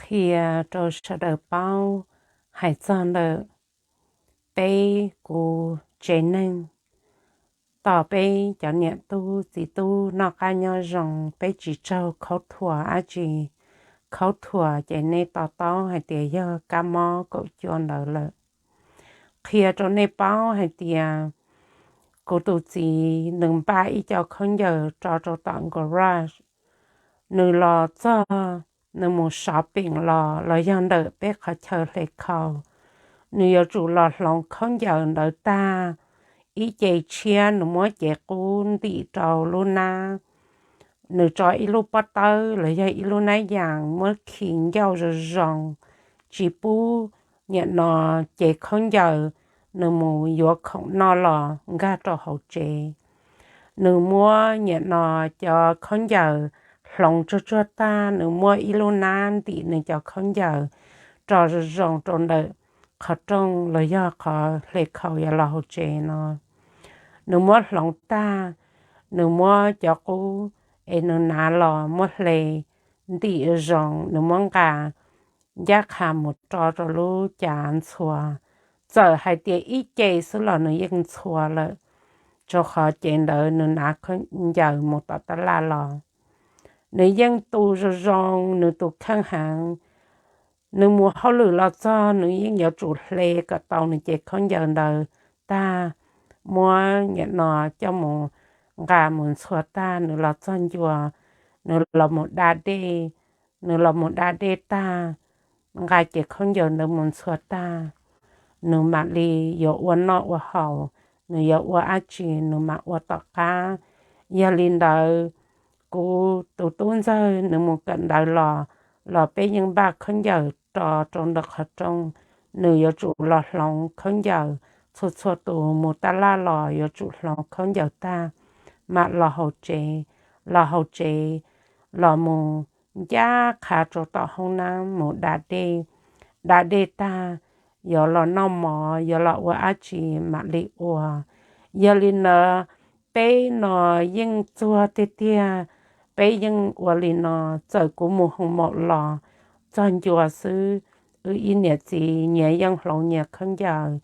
Qhia rau sawv daws paub hais txog ntawm peb kuv tsev neeg, tos peb cov niam tub txiv tub noj qab nyob zoo, peb tsis tsaug khaub thuas dab tsi. Khaub thuas ces nej to taub hais tias yog kab mob kaum cuaj ntawd lawm. Qhia rau nej paub hais tias kuv tus txiv nws npaj ib co khaub ncaws tso rau tom garage. Nws los txog, nws mus shopping los los yog ntawm peb qhov chaw hle khaus, nws yuav tsum los hloov khaub ncaws ntawd tag ib ce tshiab, nws muab cev qub ntim rau lub nab, nws tso ib lub pob tawb los yog ib lub nab yas muab khi ncauj zoo zoo, tsis pub niam no cev khaub ncaws nws mus yuav khoom noj los nkag rau hauv tsev. Nws muab niam no cov khaub ncaws hloov tsuag tsuag tag, nws muab ib lub nab ntim nws cov khaub ncaws tso zoo zoo rau ntawm qhov rooj los yog qhov hle khaus yuav los hauv tsev no. Nws muab hloov tag, nws muab cov qub es nws hnav los muab hle ntim zoo, nws muab nqa ncaj qha mus tso rau lub cav ntxhua. Txawm hais tias ib ce xwb los nws yeej ntxhua lawm, rau qhov cev ntawd nws hnav khaub ncaws mus tom tab laj los. Nws yeej tu zoo zoo, nws tus kheej heev. Nws mus hauj lwm los txog nws yeej yuav tsum hle kom tau nws cev khaub ncaws ntawd tag, muab niam no coj mus nqa mus ntxhua tag, nws los txog ncua, nws los mus da dej, nws los mus da dej tag, nqa cev khaub ncaws ntawd mus ntxhua tag, nws mam li yuav ua noj ua haus, nws yuav ua dab tsi nws mam ua tom qab. Yog li ntawd, kuv tus tub ntxawg nws mus kawm ntawv los, los peb yeej npaj khaub ncaws tso rau ntawm qhov rooj, nws yuav tsum los hloov khaub ncaws. Txhua txhua tus mus tab laj los yuav tsum hloov khaub ncaws tag mam los hauv tsev. Los hauv tsev los mus ncaj qha rau tom hoob nab mus da dej. Da dej tag, yuav los noj mov, yuav los ua dab tsi mam li ua. Yog li ntawd, peb no yeej txuag tiag tiag, peb yeej ua li no. Txawm kuv mus hoo maum los txog ncua xwb, wb ib niam txiv nyias yeej hloov nyias khaub ncaws,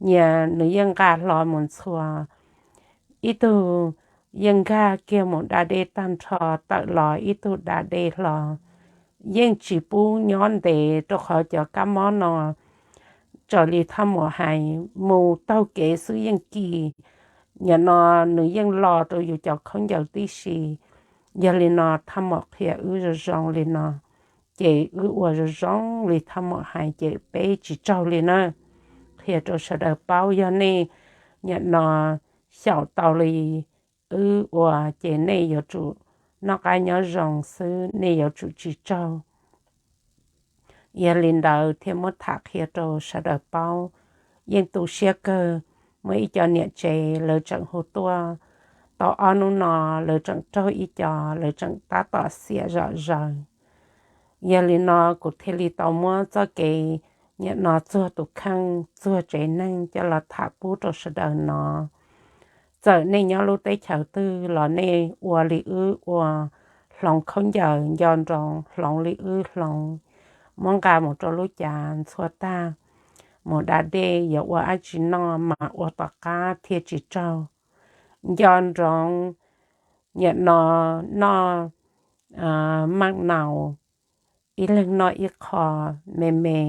nyias nws yeej nqa hlo mus ntxhua. Ib tug yeej nkag kiag mus da dej tag nrho tawm los ib tug da dej hlo. Yeej tsis pub nyob ntev rau qhov cov kab mob no, raws li thaj maum hais, mus taug kev xwb yeej kis. Niam no nws yeej lo rau yus cov khaub ncaws tib si. Yog li no thaj maum qhia wb zoo zoo li no, ces wb ua zoo zoo li thaj maum hais ces peb tsis tsaug li na. Qhia rau sawv daws paub, yog nej niam no xyaum tau li wb ua ces nej yuav tsum noj qab nyob zoo xwb, nej yuav tsum tsis tsaug. Yog li ntawd thiaj muab tham qhia rau sawv daws paub. Yeej tu siab kawg, muaj ib co niam tsev lawv tseem hu tuaj. Tau ob hnub no lawv tseem raug ib co, lawv tseem tab tom xiam zom zaws. Yog li no kuv thiaj li tau muab txoj kev niam no txuag tus kheej txuag tsev neeg coj los tham pub rau sawv daws no. Txawm nej nyob lub teb chaws twg los nej ua li wb ua, hloov khaub ncaws nco nroov hloov li wb hloov, muab nqa mus rau lub cav ntxhua tag, mus da dej yuav ua dab tsi noj mas ua tom qab thiaj tsis tsaug. Nco nroov niam no noj maj naus, ib leeg noj ib qho me me,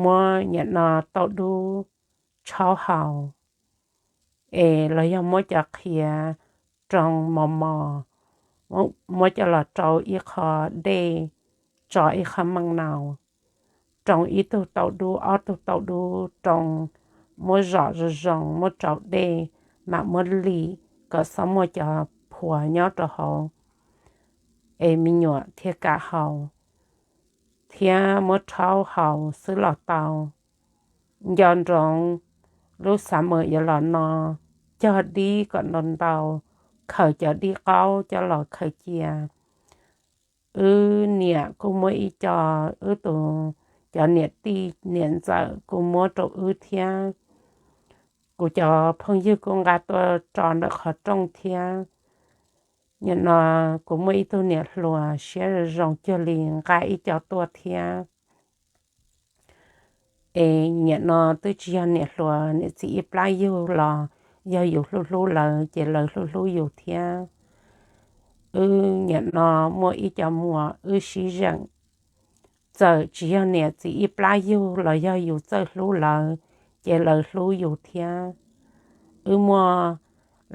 muab niam no tauj dub tshaub haus, es los yog muab cov qhiav roo mos mos, muab coj los rau ib qho dej, tso ib qho maj naus, roo ib tug tauj dub, ob tug tauj dub, roo muab zom zoo zoo, muab rau dej, mam muab lim kom xob muaj cov phuas nyob rau hauv, es me nyuam thiaj kam haus, thiab muab rhaub haus xwb los tau. Nco ntsoov, lub xav mem yuav los no, cog dib kom ntau ntau, khaws cov dib qaub coj los khaws cia. Wb niam kuj muab ib co, wb tus, cov niam tij niam ntxawm kuj muab rau wb thiab. Kuv cov phooj ywg kuj nqa tuaj tso ntawm qhov rooj thiab. Nim no kuv muaj ib tug niam hluas siab zoo zoo cuag li nqa ib co tuaj thiab. Es nim no twb tsis yog niam hluas niam txiv ib plab yug los yog yus hlub hlub lawv ces lawv hlub hlub yus thiab. Wb nim no muaj ib co muam wb sib zeem. Txawm tsis yog niam txiv ib plab yug los yog yus txawj hlub lawv ces lawv hlub yus thiab. Wb muaj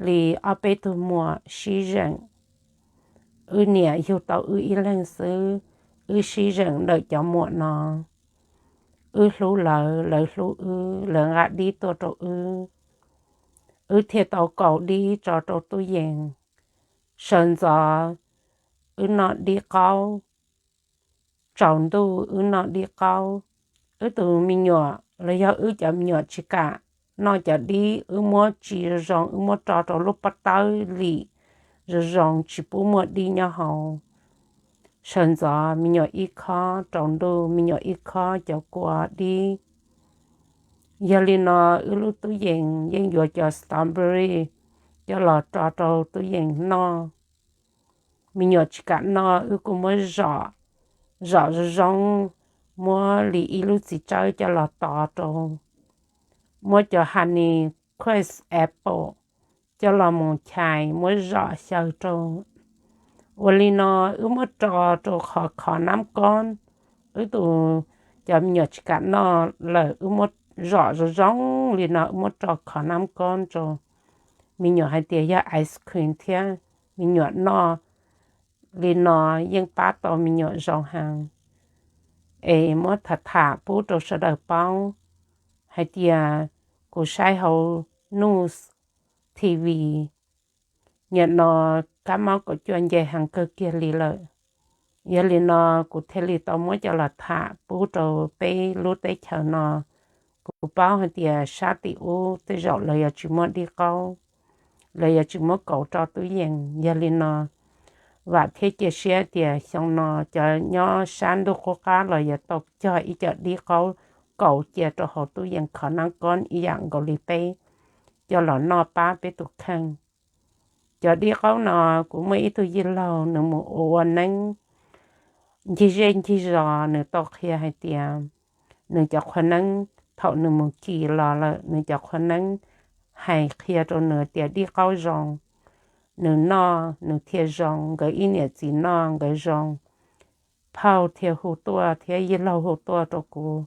li ob peb tug muam sib zeem. Wb niam yug tau wb ib leeg xwb, wb sib zeem ntawm cov muam no. Wb hlub lawv, lawv hlub wb, lawv nqa dib tuaj rau wb. Wb thiaj tau kaum dib tso rau tub yees. Sawv ntxov wb noj dib qaub, tsaus ntuj wb noj dib qaub. Wb tus me nyuam los yog wb cov me nyuam tsis kam noj cov dib, wb muab tsis zoo zoo, wb muab tso rau lub pob tawb lim zoo zoo tsis pub muaj dib nyob hauv. Sawv ntxov me nyuam ib khob, tsaus ntuj me nyuam ib khob cov kua dib. Yog li no wb lub tub yees yeej yuav cov strawberry coj los tso rau tub yees noj. Me nyuam tsis kam noj wb kuj muab zom, zom zoo zoo, muab li ib lub txiv tsawb coj los tos rau, muab cov Honey Crisp apple coj los mus chais muab zom xyaw rau. Ua li no wb muab tso rau qhov khov nab koob. Wb tus, cov me nyuam tsis kam noj lawm wb muab zom zoo zoo li no wb muab tso khov nab koob rau. Me nyuam hais tias yog ice cream thiab, me nyuam noj li no yeej pab tau me nyuam zoo heev. Es muab tham tham pub rau sawv daws paub hais tias kuv saib hauv news, T V, nim no kab mob kaum cuaj nce heev kawg kiag li lawm. Yog li no kuv thiaj li tau muab coj los tham pub rau peb lub teb chaws no. Kuv paub hais tias sab tim ub tej zaum lawv yuav tsis muaj dib qaub, lawv yuav tsis muab kaus rau tub yees. Yog li no vam thiab cia siab tias xyoo no cov nyob sab ntuj qub qab los yuav tau cog ib co dib qaub kaus cia rau hauv tub yees khov nab koob ib yam nkaus li peb, coj los noj pab peb tus kheej. Cov dib qaub no kuv muaj ib tug yij laug nws mus ua ua neeb ncig zej ncig zos, nws tau qhia hais tias nws cov qhua neeb thaum nws mus kis los lawm nws cov qhua neeb hais qhia rau nws tias dib qaub zoo, nws noj nws thiaj zoo, nkawd ib niam txiv noj nkawd zoo. Phauj thiaj hu tuaj thiab yij laug hu tuaj rau kuv,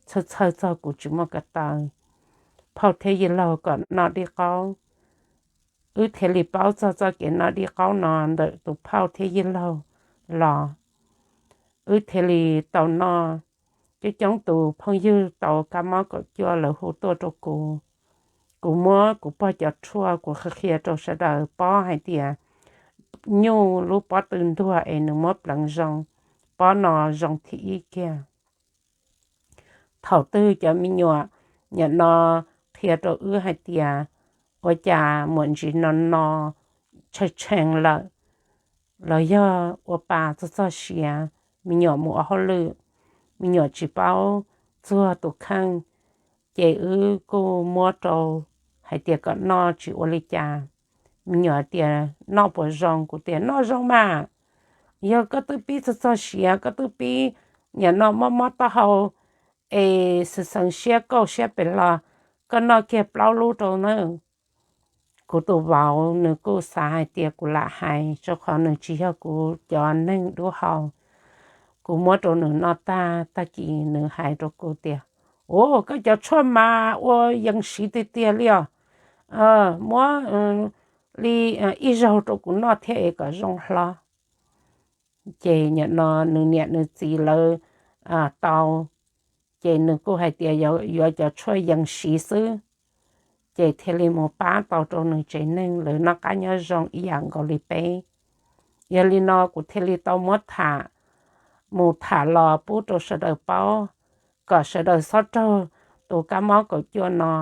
txhawj txhawj txog kuv tsis muaj ko taw. Phauj thiab yij laug kom noj dib qaub. Wb thiaj li paub txog txoj kev noj dib qaub no ntawm tus phauj thiab yij laug los. Wb thiaj li tau noj. Coob coob tus phooj ywg tau kab mob kaum cuaj lawv hu tuaj rau kuv. Kuv muab kuv pog cov tshuaj kuv qhia qhia rau sawv daws paub hais tias nyuj lub pob tw ntuag es nws muab pleev zoo, pob no zoo thib ib kiag. Thaum twg cov me nyuam nim no qhia rau wb hais tias ua cas muaj ntsis no no tshee tshee lawm, los yog ua pa txog txog siav, me nyuam mus ua hauj lwm, me nyuam tsis paub txuag tus kheej, ces wb kuj muab rau hais tias kom noj tsis ua li cas. Me nyuam hais tias noj puas zoo, kuv tias noj zoo mas. Yog koj twb pib txog txog siav, koj twb pib nim no mob mob taub hau es xeev xeev siab kauj siab pem los, koj noj kiag plaub lub rau na. Kuv tus vauv nws kuj xav hais tias kuv lam hais, rau qhov nws tsis yog kuv cov neeg dub hau. Kuv muab rau nws noj tag, tag kis nws hais rau kuv tias, Ua, koj cov tshuaj mas ua yees siv tiag tiag li os. Muab li ib zaug rau kuv noj thiab es kom zoo hlo. Ces nim no nws niam nws txiv lawv tau, ces nws kuj hais tias yuav cov tshuaj yees siv xwb, ces thiaj li mus pab tau rau nws tsev neeg lawv noj qab nyob zoo ib yam nkaus li peb. Yog li no kuv thiaj li tau muab tham, mus tham los pub rau sawv daws paub, kom sawv daws txhob raug tus kab mob kaum cuaj no,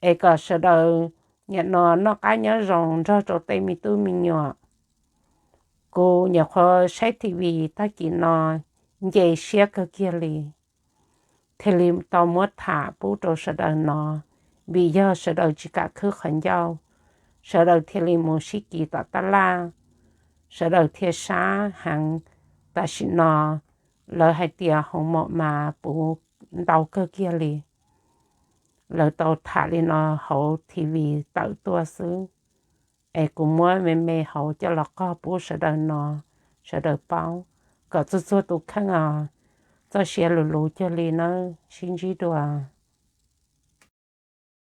es kom sawv daws nim no noj qab nyob zoo nrog rau tej me tub me nyuam. Kuv nyuam qhuav saib T V tag kis no nce siab kawg kiag li, thiaj li tau muab tham pub rau sawv daws no, vim yog sawv daws tsis kam khwb qhov ncauj. sawv daws thiaj li mus sib kis tom tab laj, sawv daws thiaj sab heev. Tam sim no lawv hais tias hoov mom mas puv ntau kawg kiag li. Lawv tau tham li no hauv T V tawm tuaj xwb, es kuv muab me me hauv coj los qog pub sawv daws no, sawv daws paub kom txhua txhua tus kheej os. Txoj sia lus luv cuag li nawb, sib ntsib dua.